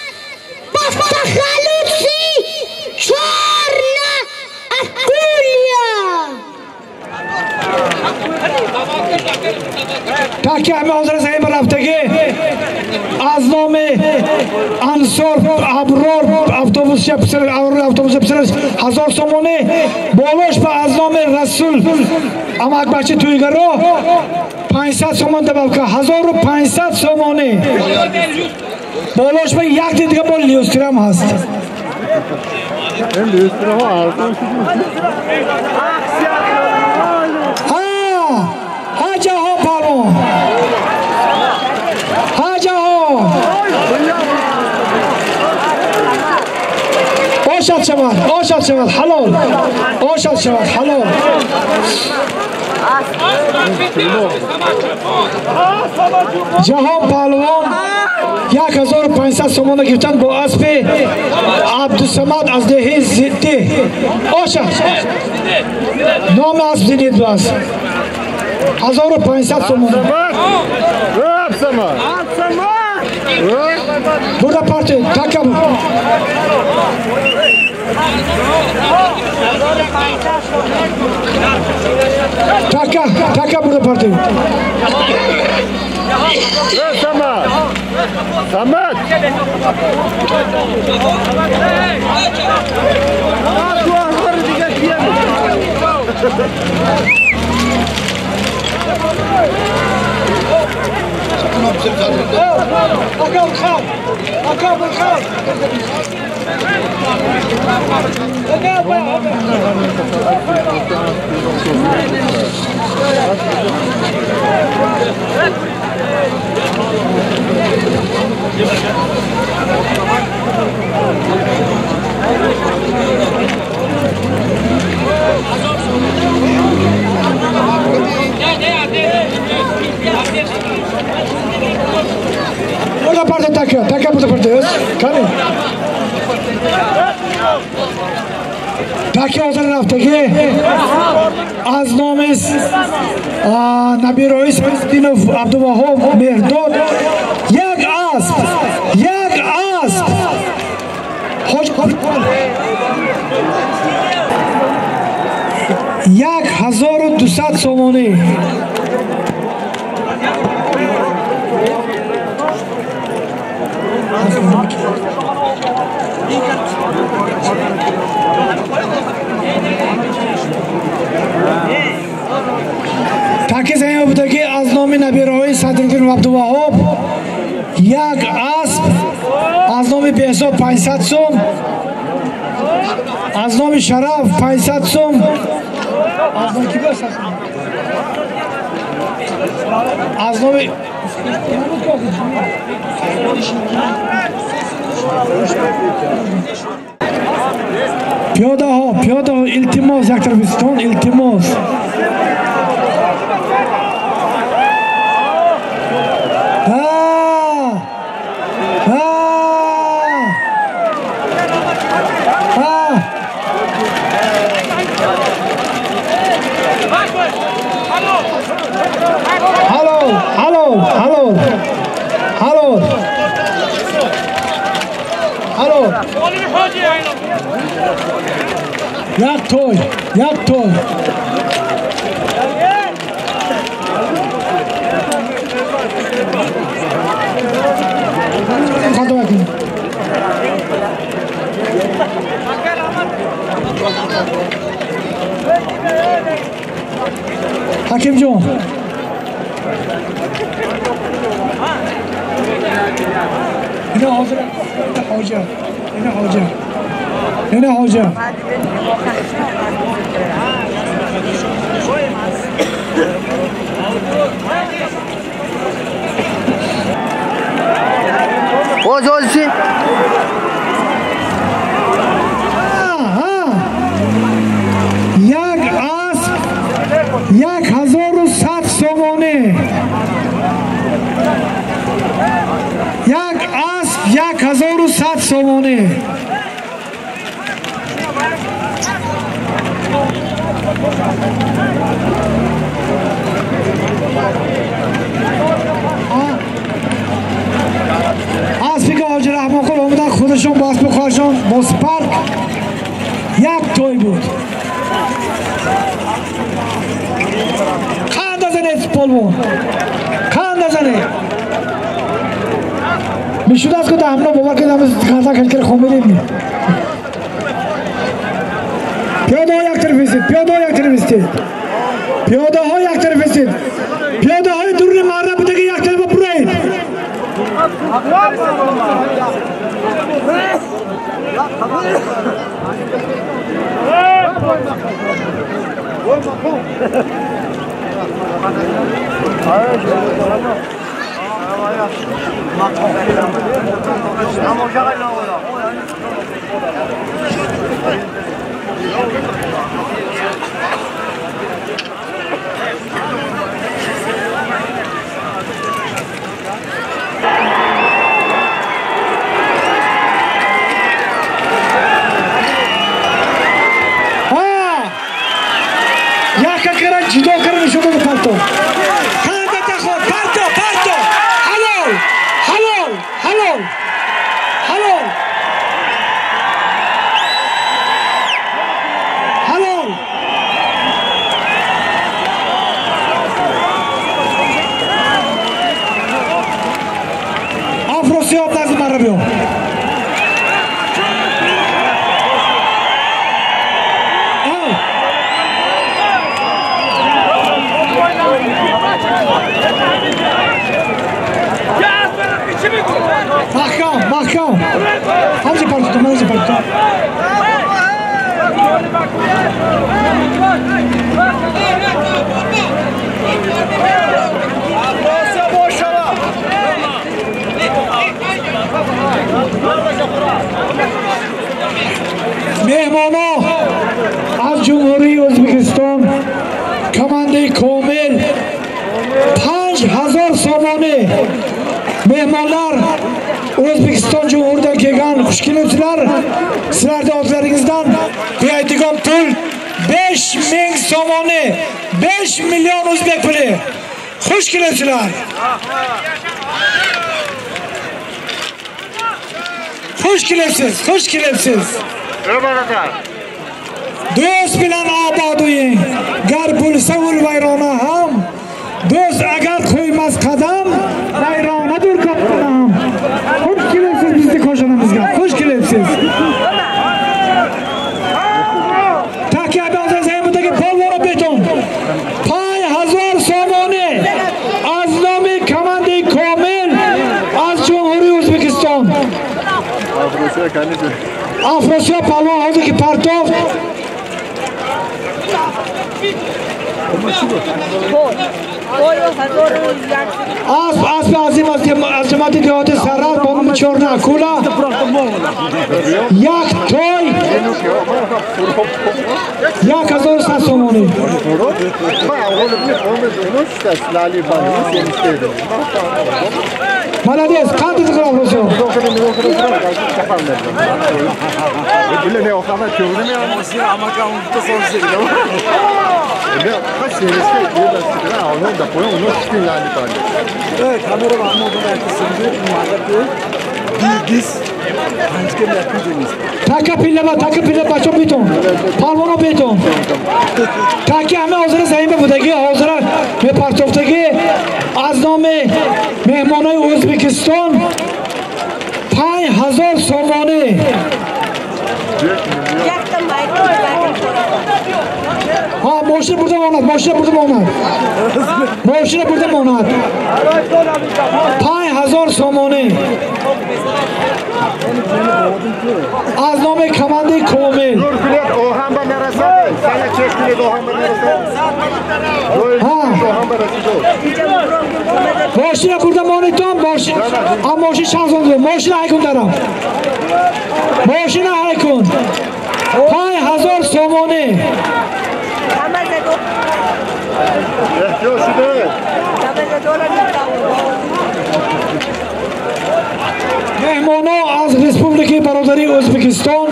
бо тахаллуси Чор Накулия. Таки ҳама ҳозира заим рафтагӣ аз номи Ансор Аброр автобусча писари Аброр автобусча писараш 1000 сомонӣ болош ба аз номи Расул амакбачи Туйгаро 500 сомон добавка 1500 сомонӣ болош ба як дига бо люстрам ҳаст. Ҳа! Ҳа ҷаҳон палвон! Ҳа ҷаҳон! Ошад шавад, ошад шавад, ҳалол! Ошад шавад, ҳалол! Ҷаҳон палвон 1500 сомона гирифтанд бо аспи Абдусамад аз деҳи Зиддӣ. Ошад! Номи асп Зинид аст. 1500 сомона. Бурда партия, така буд. Така, така бурда партия. Самад! Самад! Burada parti takı, takı burada parti. Kani. Таки ҳозир рафтагӣ аз номи Набирои Саиддинов Абдуваҳоб Меҳрдод як асп, як асп. 1200 сомонӣ. Таки заим будагӣ аз номи набираҳои Садриддин Абдуваҳоб як асп, аз номи Беҳзод 500 сом, аз номи Шараф 500 сом, аз номи ки бошад? Аз номи пиёдаҳо, пиёдаҳо, илтимос, як тарафистон, илтимос. Ҳалол. Ҳалол. Як той, як той. Ҳаким ҷон. Ина ҳозир ҳоҷа. Ина ҳоҷа. Ина ҳоҷа. Оз оз чи? Як асп 1100 сомонӣ. Як асп 1100 сомонӣ. Аспи ки ҳоҷи Раҳмонқул омадан худашон бо аспи хоҳаршон бо спарк як той буд. Қанд назанед полвон, қанд назанед. Мешудааст ки ҳамно бовар кунед ҳамаз гардан кашкар хомедем. Пиёдаҳо як тараф истед, пиёдаҳо як тараф истед, пиёдаҳо як тараф истед, пиёдаҳои дуруни марра будаги як тарафа бураед. Ҷудо карда нишон дода парто. Қанда тахор, парто, парто. Ҳалол, ҳалол, ҳалол, ҳалол. Ҳалол. Афросиёб назди мара биё. Маҳкам, маҳкам. Ҳамҷа партото, ҳамҷа партото. Меҳмоно аз Ҷумҳурии Ӯзбекистон командаи комил 5000 сомонӣ. Mehmonlar O'zbekiston Jumhuridan kelgan, xush kelibsizlar. Sizlarning otlaringizdan qo'yadigan pul 5000 somoni, 5 million o'zbek puli. Xush kelibsizlar. Xush kelibsiz, xush kelibsiz. Do'st bilan obod uying, gar bo'lsa ul vayrona ham, do'st agar qo'ymas qadam, vayronadir ko'pdan ham. Xush kelibsiz bizni ko'shanamizga, xush kelibsiz. Takya zaymidagi polvon beton 5000 somoni аз номи командаи комил аз Ҷумҳурии Ӯзбекистон. Афросиёб палвон ҳозир ки партофт. Асп аспи азим аз ҷамоати деҳоти Саррат бо номи Чорна Акула. Як той 1100 сомонӣ. Молодец, қанд қил Афросиёб. Така пилла, така пилла, бачо битон, парвона битон. Таки ҳама ҳозира заима будаги, ҳозира мепартофтаги аз номи меҳмонои Ӯзбекистон 5000 сомонӣ. Ҳа, мошина бурда монад, мошина бурда монад. Мошина бурда монад. 5000 сомонӣ. Аз номи командаи Комил. Мошина бурда монедтон, мошина, а мошин чанд сом дорам? Мошина ҳай кун дарам. Мошина ҳай кун. 5000 сомонӣ. Меҳмоно аз Республикаи Бародарии Ӯзбекистон,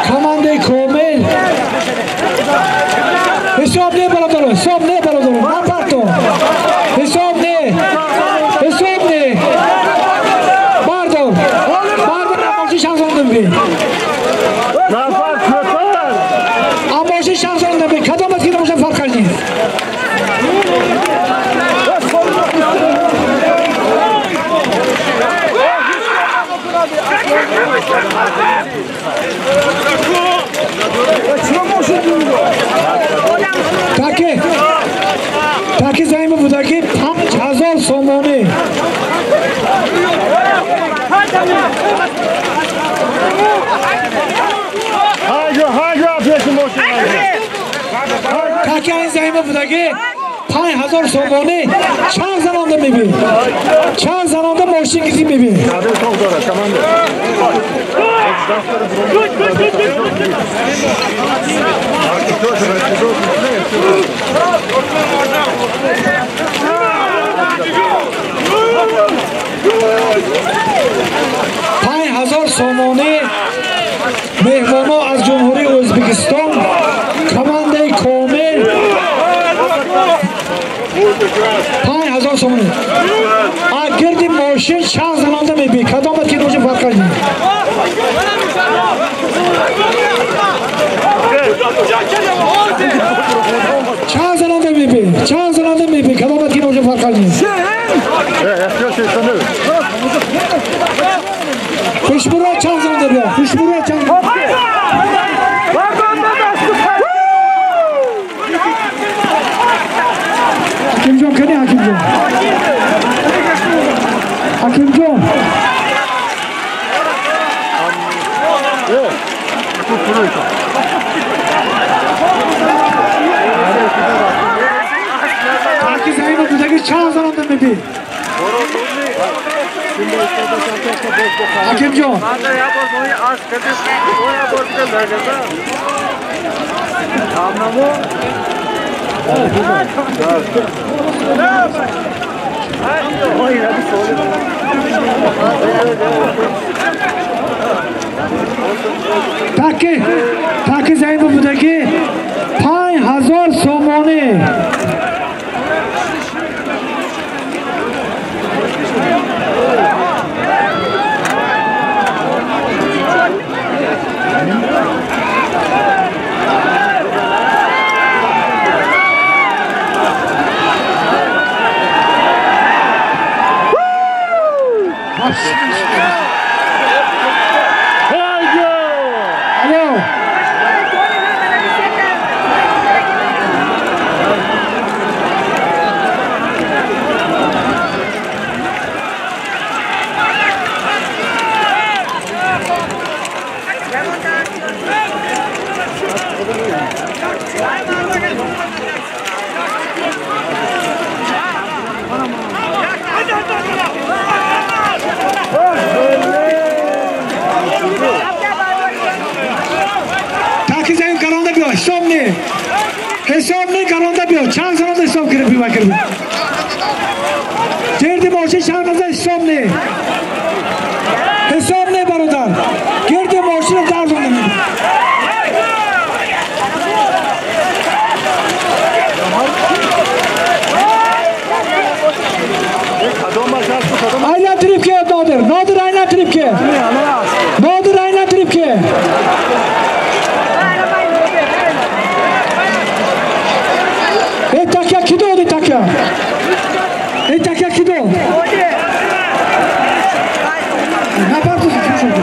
командаи Комил. Ҳисоб не, бародаро, ҳисоб не, бародаро, напарто. Ҳисоб не, ҳисоб не. Бардор, бардор, амоши шансон димби. Амоши шансон димби, кадом аст ки намошад фарқаш нест. Таки, таки заима будаги 5000 сомонӣ. Таки ин заима будаги 5000 сомонӣ чанд занонда мебӣ? Чанд занонда мошин гизи мебӣ? Панҷ ҳазор сомонӣ меҳмоно аз Ҷумҳурии Ӯзбекистон, командаи Комил, 5000 сомонӣ. А гирди мошин чанд занонда мебӣ? Кадомат ки мошин фарқаш нест. Чанд занонда мебӣ? Чанд занонда мебӣ? Кадомат ки мошин фарқаш нест. Хушбуро чанд занонда биё? Хушбуро чанд? Ҳакимҷон, кани Ҳакимҷон? Ҳакимҷон. Таки заима будаги чанд занонда мебӣ? Ҳакимҷон. Таки, таки заима будаги 5000 сомонӣ. Алло. Таки заим гаронда биё, ҳисоб не. Ҳисоб не, гаронда биё. Чанд занонда ҳисоб кириб бива кириб. Гирди мошин чанд занонда ҳисоб не. Ҳисоб не, бародар. Гирди мошина дарзон намедиҳад. Айнан трипке, Нодир. Нодир, айнан трипке. Нодир, айнан трипке. Эй, такя ки дод, эй, такя. Эй, такя ки дод. Напарту шуд.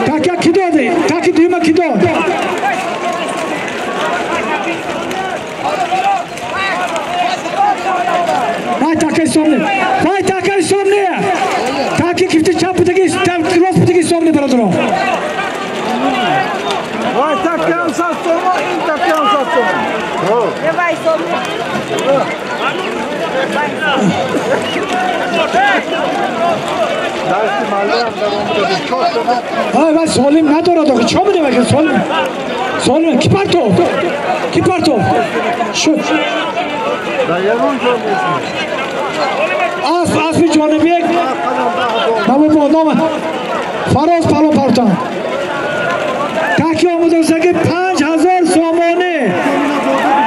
Такя ки дод, таки дуюма ки дод. Вай, така ҳисоб не. Вай, така ҳисоб не. Таки кифти чап будаги, рост будаги ҳисоб не, бародарон. Вай, такям сад сомо, ин такям 100 сомо. Вай, ҳисоб не. Вай, вай, солим надорад, охи. Чо будем, охи? Солим. Солим, ки партов? Ки партов? Шуд. Асп, аспи Ҷонибек. Набо нома. Фароз пало партан. Таки омодасаги 5000 сомонӣ.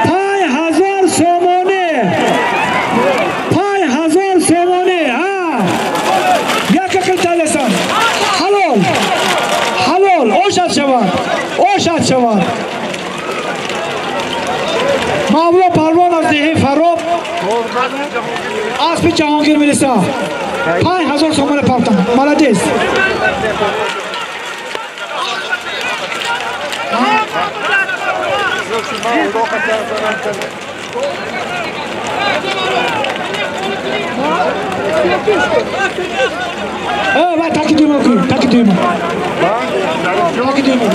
5000 сомонӣ. 5000 сомонӣ. Ҳа. Як ақл таласан. Ҳалол. Ҳалол. Ошад шавад. Ошад шавад. Мавло Парвон аз деҳаи Фароб аспи Ҷаҳонгир милиса 5000 сомона партан. Молодец. Вай, таки дуюма кун, таки дуюма. Таки дуюма.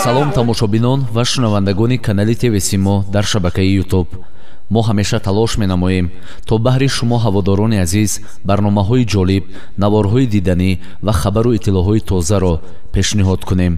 Салом, тамошобинон ва шунавандагони канали ТВ Симо дар шабакаи Ютуб. Мо ҳамеша талош менамоем, то баҳри шумо, ҳаводорони азиз, барномаҳои ҷолиб, наворҳои диданӣ ва хабару иттилоъҳои тозаро пешниҳод кунем.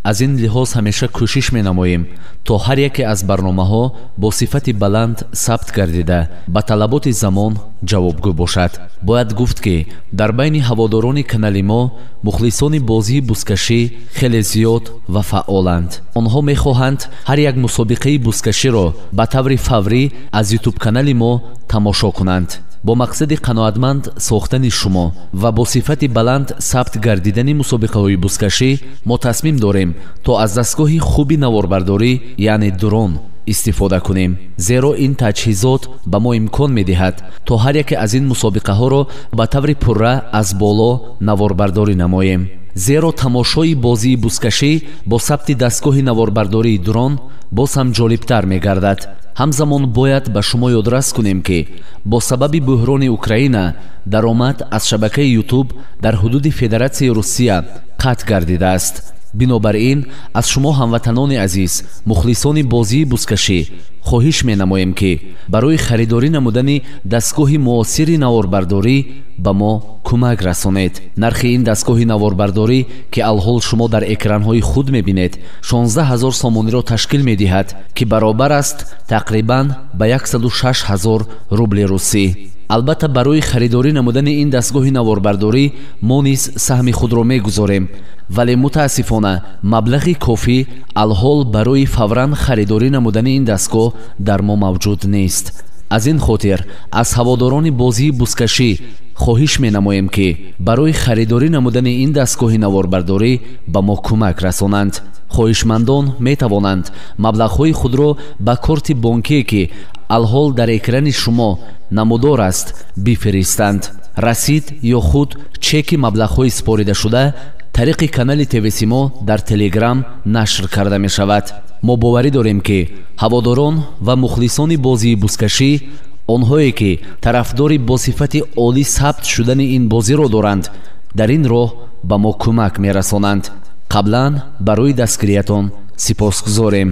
Аз ин лиҳоз ҳамеша кӯшиш менамоем, то ҳар яке аз барномаҳо бо сифати баланд сабт гардида, ба талаботи замон ҷавобгӯ бошад. Бояд гуфт, ки дар байни ҳаводорони канали мо мухлисони бозии бузкашӣ хеле зиёд ва фаъоланд. Онҳо мехоҳанд ҳар як мусобиқаи бузкаширо ба таври фаврӣ аз ютуб-канали мо тамошо кунанд. Бо мақсади қаноатманд сохтани шумо ва бо сифати баланд сабт гардидани мусобиқаҳои бузкашӣ мо тасмим дорем, то аз дастгоҳи хуби наворбардорӣ, яъне дрон, истифода кунем, зеро ин таҷҳизот ба мо имкон медиҳад, то ҳар яке аз ин мусобиқаҳоро ба таври пурра аз боло наворбардорӣ намоем. Зеро тамошои бозии бузкашӣ бо сабти дастгоҳи наворбардории дрон боз ҳам ҷолибтар мегардад. Ҳамзамон бояд ба шумо ёдрас кунем, ки бо сабаби буҳрони Украина даромад аз шабакаи Ютуб дар ҳудуди Федератсияи Русия қатъ гардидааст. Бинобар ин аз шумо, ҳамватанони азиз, мухлисони бозии бузкашӣ, хоҳиш менамоем, ки барои харидорӣ намудани дастгоҳи муосири наворбардорӣ ба мо кӯмак расонед. Нархи ин дастгоҳи наворбардорӣ, ки алҳол шумо дар экранҳои худ мебинед, 16 ҳазор сомониро ташкил медиҳад, ки баробар аст тақрибан ба 106 ҳазор рубли русӣ. Албатта, барои харидорӣ намудани ин дастгоҳи наворбардорӣ мо низ саҳми худро мегузорем, вале мутаассифона маблағи кофӣ алҳол барои фавран харидорӣ намудани ин дастгоҳ дар мо мавҷуд нест. Аз ин хотир аз ҳаводорони бозии бузкашӣ хоҳиш менамоем, ки барои харидорӣ намудани ин дастгоҳи наворбардорӣ ба мо кӯмак расонанд. Хоҳишмандон метавонанд маблағҳои худро ба корти бонкие, ки алҳол дар экрани шумо намудор аст, бифиристанд. Расид ё худ чеки маблағҳои супоридашуда тариқи канали ТВ Симо дар Телеграм нашр карда мешавад. Мо боварӣ дорем, ки ҳаводорон ва мухлисони бозии бузкашӣ, онҳое ки тарафдори бо сифати олӣ сабт шудани ин бозиро доранд, дар ин роҳ ба мо кӯмак мерасонанд. Қаблан барои дастгириятон сипосгузорем.